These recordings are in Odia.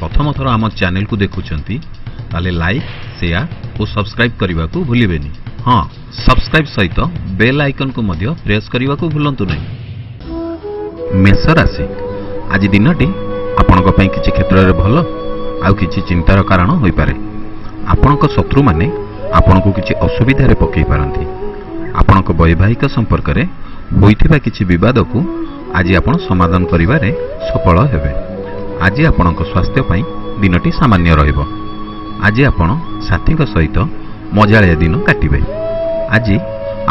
ପ୍ରଥମ ଥର ଆମ ଚ୍ୟାନେଲକୁ ଦେଖୁଛନ୍ତି, ତାହେଲେ ଲାଇକ୍, ସେୟାର ଓ ସବସ୍କ୍ରାଇବ୍ କରିବାକୁ ଭୁଲିବେନି। ହଁ, ସବସ୍କ୍ରାଇବ୍ ସହିତ ବେଲ୍ ଆଇକନ୍କୁ ମଧ୍ୟ ପ୍ରେସ୍ କରିବାକୁ ଭୁଲନ୍ତୁ ନାହିଁ। ମେଷ ରାଶି, ଆଜି ଦିନଟି ଆପଣଙ୍କ ପାଇଁ କିଛି କ୍ଷେତ୍ରରେ ଭଲ ଆଉ କିଛି ଚିନ୍ତାର କାରଣ ହୋଇପାରେ। ଆପଣଙ୍କ ଶତ୍ରୁମାନେ ଆପଣଙ୍କୁ କିଛି ଅସୁବିଧାରେ ପକାଇ ପାରନ୍ତି। ଆପଣଙ୍କ ବୈବାହିକ ସମ୍ପର୍କରେ ହୋଇଥିବା କିଛି ବିବାଦକୁ ଆଜି ଆପଣ ସମାଧାନ କରିବାରେ ସଫଳ ହେବେ। ଆଜି ଆପଣଙ୍କ ସ୍ୱାସ୍ଥ୍ୟ ପାଇଁ ଦିନଟି ସାମାନ୍ୟ ରହିବ। ଆଜି ଆପଣ ସାଥୀଙ୍କ ସହିତ ମଜାଳିଆ ଦିନ କାଟିବେ। ଆଜି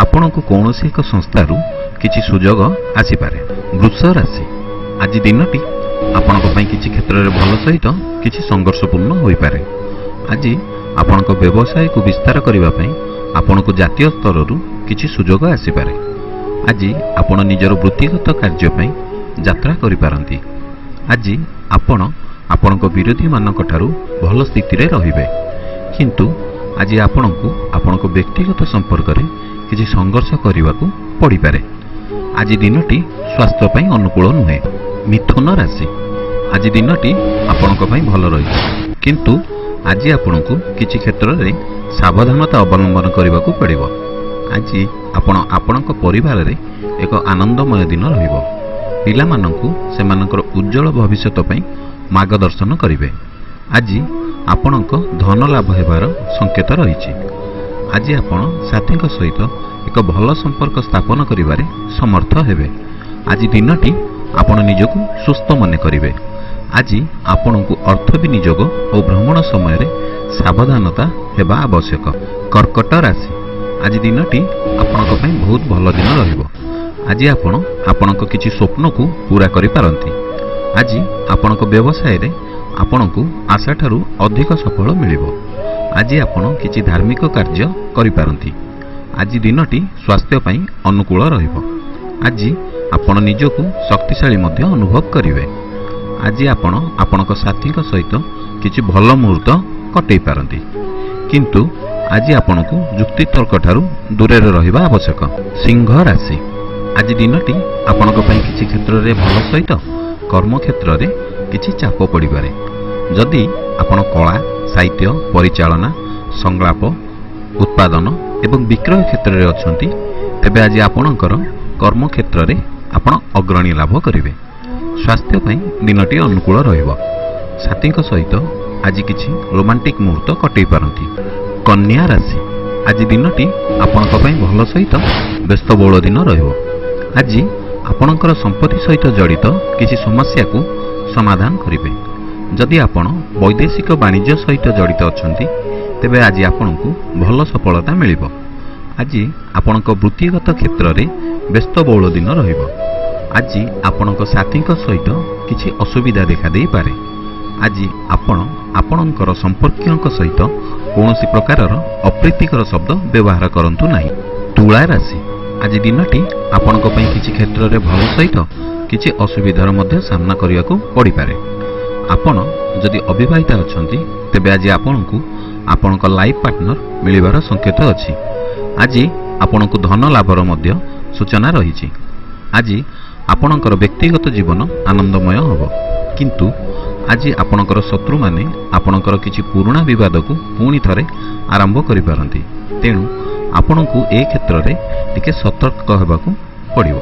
ଆପଣଙ୍କୁ କୌଣସି ଏକ ସଂସ୍ଥାରୁ କିଛି ସୁଯୋଗ ଆସିପାରେ। ବୃଷ ରାଶି, ଆଜି ଦିନଟି ଆପଣଙ୍କ ପାଇଁ କିଛି କ୍ଷେତ୍ରରେ ଭଲ ସହିତ କିଛି ସଂଘର୍ଷପୂର୍ଣ୍ଣ ହୋଇପାରେ। ଆଜି ଆପଣଙ୍କ ବ୍ୟବସାୟକୁ ବିସ୍ତାର କରିବା ପାଇଁ ଆପଣଙ୍କୁ ଜାତୀୟ ସ୍ତରରୁ କିଛି ସୁଯୋଗ ଆସିପାରେ। ଆଜି ଆପଣ ନିଜର ବୃତ୍ତିଗତ କାର୍ଯ୍ୟ ପାଇଁ ଯାତ୍ରା କରିପାରନ୍ତି। ଆଜି ଆପଣ ଆପଣଙ୍କ ବିରୋଧୀମାନଙ୍କ ଠାରୁ ଭଲ ସ୍ଥିତିରେ ରହିବେ, କିନ୍ତୁ ଆଜି ଆପଣଙ୍କୁ ଆପଣଙ୍କ ବ୍ୟକ୍ତିଗତ ସମ୍ପର୍କରେ କିଛି ସଂଘର୍ଷ କରିବାକୁ ପଡ଼ିପାରେ। ଆଜି ଦିନଟି ସ୍ୱାସ୍ଥ୍ୟ ପାଇଁ ଅନୁକୂଳ ନୁହେଁ। ମିଥୁନ ରାଶି, ଆଜି ଦିନଟି ଆପଣଙ୍କ ପାଇଁ ଭଲ ରହିଛି, କିନ୍ତୁ ଆଜି ଆପଣଙ୍କୁ କିଛି କ୍ଷେତ୍ରରେ ସାବଧାନତା ଅବଲମ୍ବନ କରିବାକୁ ପଡ଼ିବ। ଆଜି ଆପଣ ଆପଣଙ୍କ ପରିବାରରେ ଏକ ଆନନ୍ଦମୟ ଦିନ ରହିବ। ପିଲାମାନଙ୍କୁ ସେମାନଙ୍କର ଉଜ୍ଜଳ ଭବିଷ୍ୟତ ପାଇଁ ମାର୍ଗଦର୍ଶନ କରିବେ। ଆଜି ଆପଣଙ୍କ ଧନ ଲାଭ ହେବାର ସଂକେତ ରହିଛି। ଆଜି ଆପଣ ସାଥୀଙ୍କ ସହିତ ଏକ ଭଲ ସମ୍ପର୍କ ସ୍ଥାପନ କରିବାରେ ସମର୍ଥ ହେବେ। ଆଜି ଦିନଟି ଆପଣ ନିଜକୁ ସୁସ୍ଥ ମନେ କରିବେ। ଆଜି ଆପଣଙ୍କୁ ଅର୍ଥ ବିନିଯୋଗ ଓ ଭ୍ରମଣ ସମୟରେ ସାବଧାନତା ହେବା ଆବଶ୍ୟକ। କର୍କଟ ରାଶି, ଆଜି ଦିନଟି ଆପଣଙ୍କ ପାଇଁ ବହୁତ ଭଲ ଦିନ ରହିବ। ଆଜି ଆପଣ ଆପଣଙ୍କ କିଛି ସ୍ୱପ୍ନକୁ ପୂରା କରିପାରନ୍ତି। ଆଜି ଆପଣଙ୍କ ବ୍ୟବସାୟରେ ଆପଣଙ୍କୁ ଆଶାଠାରୁ ଅଧିକ ସଫଳ ମିଳିବ। ଆଜି ଆପଣ କିଛି ଧାର୍ମିକ କାର୍ଯ୍ୟ କରିପାରନ୍ତି। ଆଜି ଦିନଟି ସ୍ୱାସ୍ଥ୍ୟ ପାଇଁ ଅନୁକୂଳ ରହିବ। ଆଜି ଆପଣ ନିଜକୁ ଶକ୍ତିଶାଳୀ ମଧ୍ୟ ଅନୁଭବ କରିବେ। ଆଜି ଆପଣ ଆପଣଙ୍କ ସାଥୀଙ୍କ ସହିତ କିଛି ଭଲ ମୁହୂର୍ତ୍ତ କଟେଇ ପାରନ୍ତି, କିନ୍ତୁ ଆଜି ଆପଣଙ୍କୁ ଯୁକ୍ତିତର୍କ ଠାରୁ ଦୂରରେ ରହିବା ଆବଶ୍ୟକ। ସିଂହ ରାଶି, ଆଜି ଦିନଟି ଆପଣଙ୍କ ପାଇଁ କିଛି କ୍ଷେତ୍ରରେ ଭଲ ସହିତ କର୍ମକ୍ଷେତ୍ରରେ କିଛି ଚାପ ପଡ଼ିପାରେ। ଯଦି ଆପଣ କଳା, ସାହିତ୍ୟ, ପରିଚାଳନା, ସଂଳାପ, ଉତ୍ପାଦନ ଏବଂ ବିକ୍ରୟ କ୍ଷେତ୍ରରେ ଅଛନ୍ତି, ତେବେ ଆଜି ଆପଣଙ୍କର କର୍ମକ୍ଷେତ୍ରରେ ଆପଣ ଅଗ୍ରଣୀ ଲାଭ କରିବେ। ସ୍ୱାସ୍ଥ୍ୟ ପାଇଁ ଦିନଟି ଅନୁକୂଳ ରହିବ। ସାଥୀଙ୍କ ସହିତ ଆଜି କିଛି ରୋମାଣ୍ଟିକ୍ ମୁହୂର୍ତ୍ତ କଟେଇ ପାରନ୍ତି। କନ୍ୟା ରାଶି, ଆଜି ଦିନଟି ଆପଣଙ୍କ ପାଇଁ ଭଲ ସହିତ ବ୍ୟସ୍ତବହୁଳ ଦିନ ରହିବ। ଆଜି ଆପଣଙ୍କର ସମ୍ପତ୍ତି ସହିତ ଜଡ଼ିତ କିଛି ସମସ୍ୟାକୁ ସମାଧାନ କରିବେ। ଯଦି ଆପଣ ବୈଦେଶିକ ବାଣିଜ୍ୟ ସହିତ ଜଡ଼ିତ ଅଛନ୍ତି, ତେବେ ଆଜି ଆପଣଙ୍କୁ ଭଲ ସଫଳତା ମିଳିବ। ଆଜି ଆପଣଙ୍କ ବୃତ୍ତିଗତ କ୍ଷେତ୍ରରେ ବ୍ୟସ୍ତବହୁଳ ଦିନ ରହିବ। ଆଜି ଆପଣଙ୍କ ସାଥୀଙ୍କ ସହିତ କିଛି ଅସୁବିଧା ଦେଖାଦେଇପାରେ। ଆଜି ଆପଣ ଆପଣଙ୍କର ସମ୍ପର୍କୀୟଙ୍କ ସହିତ କୌଣସି ପ୍ରକାରର ଅପ୍ରୀତିକର ଶବ୍ଦ ବ୍ୟବହାର କରନ୍ତୁ ନାହିଁ। ତୁଳା ରାଶି, ଆଜି ଦିନଟି ଆପଣଙ୍କ ପାଇଁ କିଛି କ୍ଷେତ୍ରରେ ଭଲ ସହିତ କିଛି ଅସୁବିଧାର ମଧ୍ୟ ସାମ୍ନା କରିବାକୁ ପଡ଼ିପାରେ। ଆପଣ ଯଦି ଅବିବାହିତ ଅଛନ୍ତି, ତେବେ ଆଜି ଆପଣଙ୍କୁ ଆପଣଙ୍କ ଲାଇଫ୍ ପାର୍ଟନର ମିଳିବାର ସଂକେତ ଅଛି। ଆଜି ଆପଣଙ୍କୁ ଧନ ଲାଭର ମଧ୍ୟ ସୂଚନା ରହିଛି। ଆଜି ଆପଣଙ୍କର ବ୍ୟକ୍ତିଗତ ଜୀବନ ଆନନ୍ଦମୟ ହେବ, କିନ୍ତୁ ଆଜି ଆପଣଙ୍କର ଶତ୍ରୁମାନେ ଆପଣଙ୍କର କିଛି ପୁରୁଣା ବିବାଦକୁ ପୁଣି ଥରେ ଆରମ୍ଭ କରିପାରନ୍ତି। ତେଣୁ ଆପଣଙ୍କୁ ଏ କ୍ଷେତ୍ରରେ ଟିକେ ସତର୍କ ହେବାକୁ ପଡ଼ିବ।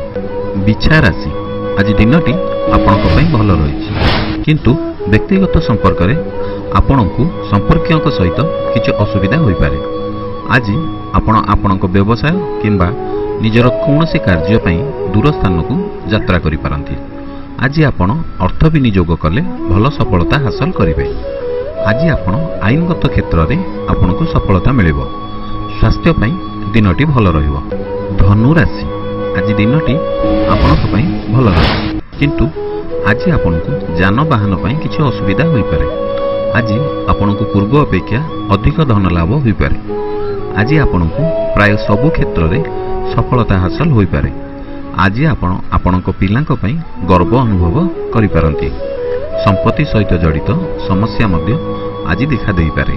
ବିଛା ରାଶି, ଆଜି ଦିନଟି ଆପଣଙ୍କ ପାଇଁ ଭଲ ରହିଛି, କିନ୍ତୁ ବ୍ୟକ୍ତିଗତ ସମ୍ପର୍କରେ ଆପଣଙ୍କୁ ସମ୍ପର୍କୀୟଙ୍କ ସହିତ କିଛି ଅସୁବିଧା ହୋଇପାରେ। ଆଜି ଆପଣ ଆପଣଙ୍କ ବ୍ୟବସାୟ କିମ୍ବା ନିଜର କୌଣସି କାର୍ଯ୍ୟ ପାଇଁ ଦୂର ସ୍ଥାନକୁ ଯାତ୍ରା କରିପାରନ୍ତି। ଆଜି ଆପଣ ଅର୍ଥ ବିନିଯୋଗ କଲେ ଭଲ ସଫଳତା ହାସଲ କରିବେ। ଆଜି ଆପଣ ଆଇନଗତ କ୍ଷେତ୍ରରେ ଆପଣଙ୍କୁ ସଫଳତା ମିଳିବ। ସ୍ୱାସ୍ଥ୍ୟ ପାଇଁ ଦିନଟି ଭଲ ରହିବ। ଧନୁ ରାଶି, ଆଜି ଦିନଟି ଆପଣଙ୍କ ପାଇଁ ଭଲ ରହିବ, କିନ୍ତୁ ଆଜି ଆପଣଙ୍କୁ ଯାନବାହନ ପାଇଁ କିଛି ଅସୁବିଧା ହୋଇପାରେ। ଆଜି ଆପଣଙ୍କୁ ପୂର୍ବ ଅପେକ୍ଷା ଅଧିକ ଧନ ଲାଭ ହୋଇପାରେ। ଆଜି ଆପଣଙ୍କୁ ପ୍ରାୟ ସବୁ କ୍ଷେତ୍ରରେ ସଫଳତା ହାସଲ ହୋଇପାରେ। ଆଜି ଆପଣ ଆପଣଙ୍କ ପିଲାଙ୍କ ପାଇଁ ଗର୍ବ ଅନୁଭବ କରିପାରନ୍ତି। ସମ୍ପତ୍ତି ସହିତ ଜଡ଼ିତ ସମସ୍ୟା ମଧ୍ୟ ଆଜି ଦେଖାଦେଇପାରେ।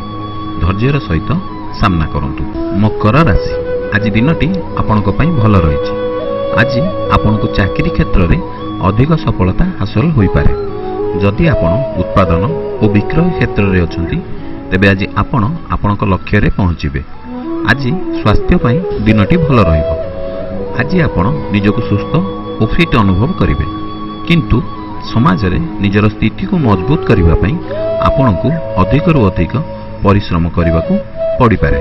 ଧୈର୍ଯ୍ୟର ସହିତ ସାମ୍ନା କରନ୍ତୁ। ମକର ରାଶି, ଆଜି ଦିନଟି ଆପଣଙ୍କ ପାଇଁ ଭଲ ରହିଛି। ଆଜି ଆପଣଙ୍କୁ ଚାକିରି କ୍ଷେତ୍ରରେ ଅଧିକ ସଫଳତା ହାସଲ ହୋଇପାରେ। ଯଦି ଆପଣ ଉତ୍ପାଦନ ଓ ବିକ୍ରୟ କ୍ଷେତ୍ରରେ ଅଛନ୍ତି, ତେବେ ଆଜି ଆପଣ ଆପଣଙ୍କ ଲକ୍ଷ୍ୟରେ ପହଞ୍ଚିବେ। ଆଜି ସ୍ୱାସ୍ଥ୍ୟ ପାଇଁ ଦିନଟି ଭଲ ରହିବ। ଆଜି ଆପଣ ନିଜକୁ ସୁସ୍ଥ ଓ ଫିଟ୍ ଅନୁଭବ କରିବେ, କିନ୍ତୁ ସମାଜରେ ନିଜର ସ୍ଥିତିକୁ ମଜବୁତ କରିବା ପାଇଁ ଆପଣଙ୍କୁ ଅଧିକରୁ ଅଧିକ ପରିଶ୍ରମ କରିବାକୁ ପଡ଼ିପାରେ।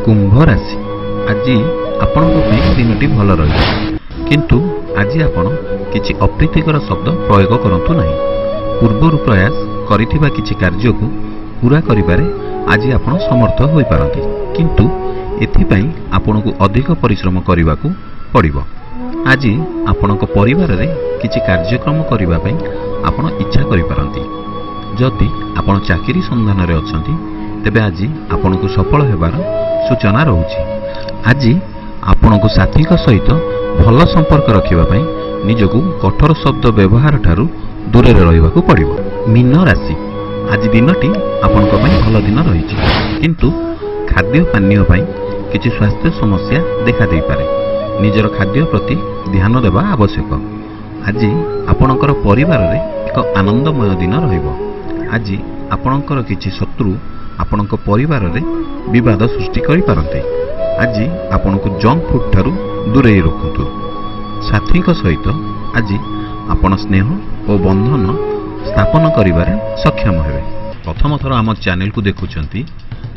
କୁମ୍ଭ ରାଶି, ଆଜି ଆପଣଙ୍କ ପାଇଁ ଦିନଟି ଭଲ ରହିବ, କିନ୍ତୁ ଆଜି ଆପଣ କିଛି ଅପ୍ରୀତିକର ଶବ୍ଦ ପ୍ରୟୋଗ କରନ୍ତୁ ନାହିଁ। ପୂର୍ବରୁ ପ୍ରୟାସ କରିଥିବା କିଛି କାର୍ଯ୍ୟକୁ ପୂରା କରିବାରେ ଆଜି ଆପଣ ସମର୍ଥ ହୋଇପାରନ୍ତି, କିନ୍ତୁ ଏଥିପାଇଁ ଆପଣଙ୍କୁ ଅଧିକ ପରିଶ୍ରମ କରିବାକୁ ପଡ଼ିବ। ଆଜି ଆପଣଙ୍କ ପରିବାରରେ କିଛି କାର୍ଯ୍ୟକ୍ରମ କରିବା ପାଇଁ ଆପଣ ଇଚ୍ଛା କରିପାରନ୍ତି। ଯଦି ଆପଣ ଚାକିରି ସନ୍ଧାନରେ ଅଛନ୍ତି, ତେବେ ଆଜି ଆପଣଙ୍କୁ ସଫଳ ହେବାର ସୂଚନା ରହୁଛି। ଆଜି ଆପଣଙ୍କୁ ସାଥୀଙ୍କ ସହିତ ଭଲ ସମ୍ପର୍କ ରଖିବା ପାଇଁ ନିଜକୁ କଠୋର ଶବ୍ଦ ବ୍ୟବହାର ଠାରୁ ଦୂରରେ ରହିବାକୁ ପଡ଼ିବ। ମୀନ ରାଶି, ଆଜି ଦିନଟି ଆପଣଙ୍କ ପାଇଁ ଭଲ ଦିନ ରହିଛି, କିନ୍ତୁ ଖାଦ୍ୟ ପାନୀୟ ପାଇଁ କିଛି ସ୍ୱାସ୍ଥ୍ୟ ସମସ୍ୟା ଦେଖାଦେଇପାରେ। ନିଜର ଖାଦ୍ୟ ପ୍ରତି ଧ୍ୟାନ ଦେବା ଆବଶ୍ୟକ। ଆଜି ଆପଣଙ୍କର ପରିବାରରେ ଏକ ଆନନ୍ଦମୟ ଦିନ ରହିବ। ଆଜି ଆପଣଙ୍କର କିଛି ଶତ୍ରୁ ଆପଣଙ୍କ ପରିବାରରେ ବିବାଦ ସୃଷ୍ଟି କରିପାରନ୍ତି। ଆଜି ଆପଣଙ୍କୁ ଜଙ୍କ ଫୁଡ୍ ଠାରୁ ଦୂରେଇ ରଖନ୍ତୁ। ସାଥୀଙ୍କ ସହିତ ଆଜି ଆପଣ ସ୍ନେହ ଓ ବନ୍ଧନ ସ୍ଥାପନ କରିବାରେ ସକ୍ଷମ ହେବେ। ପ୍ରଥମ ଥର ଆମ ଚ୍ୟାନେଲକୁ ଦେଖୁଛନ୍ତି,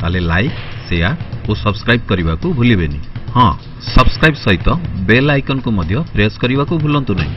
ତାହେଲେ ଲାଇକ୍, ସେୟାର ଓ ସବସ୍କ୍ରାଇବ୍ କରିବାକୁ ଭୁଲିବେନି। ହଁ, ସବସ୍କ୍ରାଇବ୍ ସହିତ ବେଲ୍ ଆଇକନ୍କୁ ମଧ୍ୟ ପ୍ରେସ୍ କରିବାକୁ ଭୁଲନ୍ତୁ ନାହିଁ।